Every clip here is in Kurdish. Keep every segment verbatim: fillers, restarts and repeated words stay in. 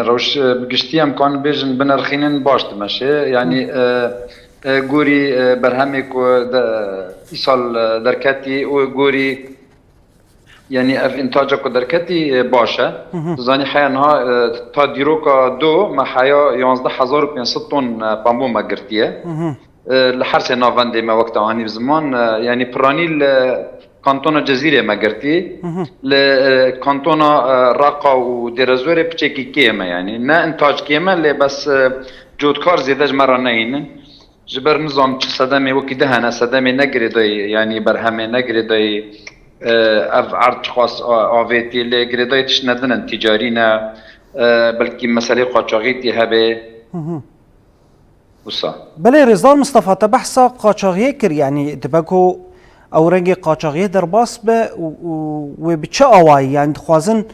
Rewş, e, bi giştî em kan bêjin binirxînin baş dimeşe. Yanî, e, e, gorî, e, berhemê ku de, îsal, e, derketî û gorî, yanî ev întaca ku derketî, e, baş e. Hı hı. Tu zanî heya niha, e, ta dîroka do me heya yanzdeh hezar û pênc sed ton, e, pambo me girtiye. Hı hı. E, li her sê navendê me wek te anî bi ziman, e, yanî piranî li kantona Cezîrê me girtî, Hı hı. li, e, kantona, e, Reqa û Dêrezorê piçekî kêm e, yanî ne intac kêm e, lê bes, e, cotkar zêde ji me re neyînin. Ji ber nizam çi sedemê wekî di hene, sedemê ne girêdayî, yanî berhemê ne girêdayî, e, ev erd çiqas a-, avêtî, lê girêdayî tişt nedinin, tîcarî ne, e, belkî meselê qaçaxî tê hebe. Hı hı. Wisa. Belê, Rêzdar Mistefa, te behsa qaçaxiyê kir, yanî dibe ku ew rengê qaçaxiyê derbas be û, û wê bi çi awayî, yanî dixwazin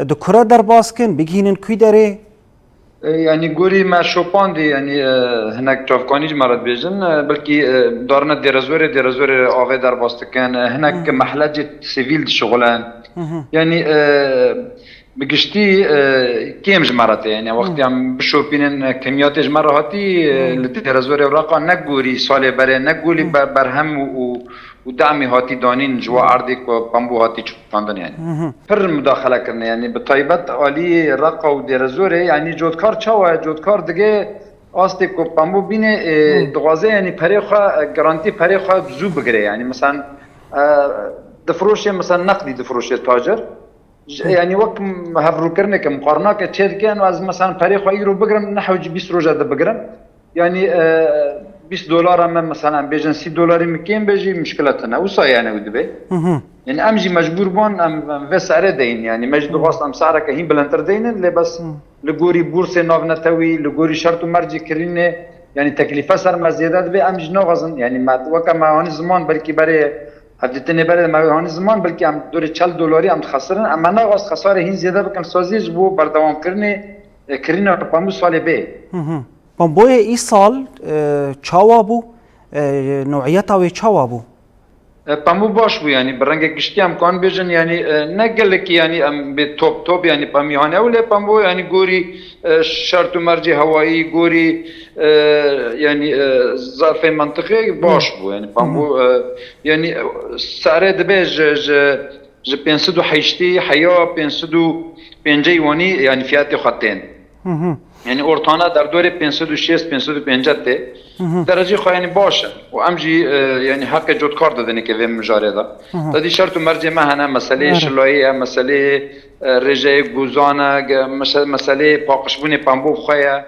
di kure derbas kin, bigihînin kû derê? E, yanî gorî me şopandî, yanî, e, hinek çavkanî ji me re dibêjin, e, belkî, e, darine Dêrezorê, Dêrezorê avê derbas dikin, e, hinek Hı. mehlecê sivîl dişixulin. Hı hı. Yanî, e, bi giştî, e, kêm ji me re tê. Yanî, wextî Hı. em bişopînin, e, kemiyatê ji me re hatî, e, Hı. li Dêrezorê û Reqa ne gorî salê berê, ne gorî Hı. ber-, berhem û, û, û demê hatî danîn ji wa Hı. erdê ku pambo hatî çandin, yanî. Hı hı. Pir mudaxele kirine, yanî bi taybet alî Reqa û Dêrezorê, yanî cotkar çawa ye? Cotkar digê astê ku pambo bîne, e, Hı. dixwaze, yanî perê xwe, e, garantî perê xwe zû bigire, yanî mesela, e, difiroşê, mesela neqdî difiroşê tacir. Ji-, Hı. yanî wek m-, hevrûkirineke, muqarinake çêdike, eno ez mesela perê xwe îro bigirim, ne hewcî bîst roja de bigirim. Yanî, e, bîst dolara me, mesela, em bêjin sî dolarî min kêm be jî, mişkile tune. Wisa yani ew dibe. Hı hı. Yani em jî mecbûr bûn, em, em vê serê deyin. Yani me jî Hı. dixwast em sereke hîn bilindtir deynin, lê bes Hı. li gorî bursê navnetewî, li gorî şert û mercê kirînê, yani teklîfe ser me zêde dibe, em jî naxwazin. Yani me, weke me hanî ziman, belkî berê hevdîtinê berê me hanî ziman, belkî em dorê çel dolarî em dixesirin. Em me naxwast xesarê hîn zêde bikin saziyê ji bo berdewamkirinê, e, kirîna pamû salê bê. Hı hı. Pamboyê îsal, e, çawa bû? E, newiyeta wê çawa bû? E, pamû baş bû, yanî bi rengek giştî em kan bêjin, yanî, e, ne gelekî, yanî em bê top top, yanî pamî hane ew, lê pambo, yanî gorî, e, şert û mercê hewayî, gorî, e, yanî, e, zerfê mentiqê baş Hı. bû, yanî pambo, Hı. e, yanî, e, sare dibe ji, ji, ji pênc sed û heştê heya pênc sed û pêncî wanî, yanî fiyatê xwe tên. Hı hı. Yani ortana derdorê pênc sed û şêst, pênc sed û pêncî tê. Hı hı. Derecê xwe yani baş e. Û em jî, e, yani heqê cotkar didinê ke vê mijarê de. Hı hı. Tedî şert û mercê me hene, meseleyê Evet. şilayê ye, meseleyê, e, rêjeyê guzan e, ge-, meşe-, meseleyê paqijbûnê pembo xwe ye.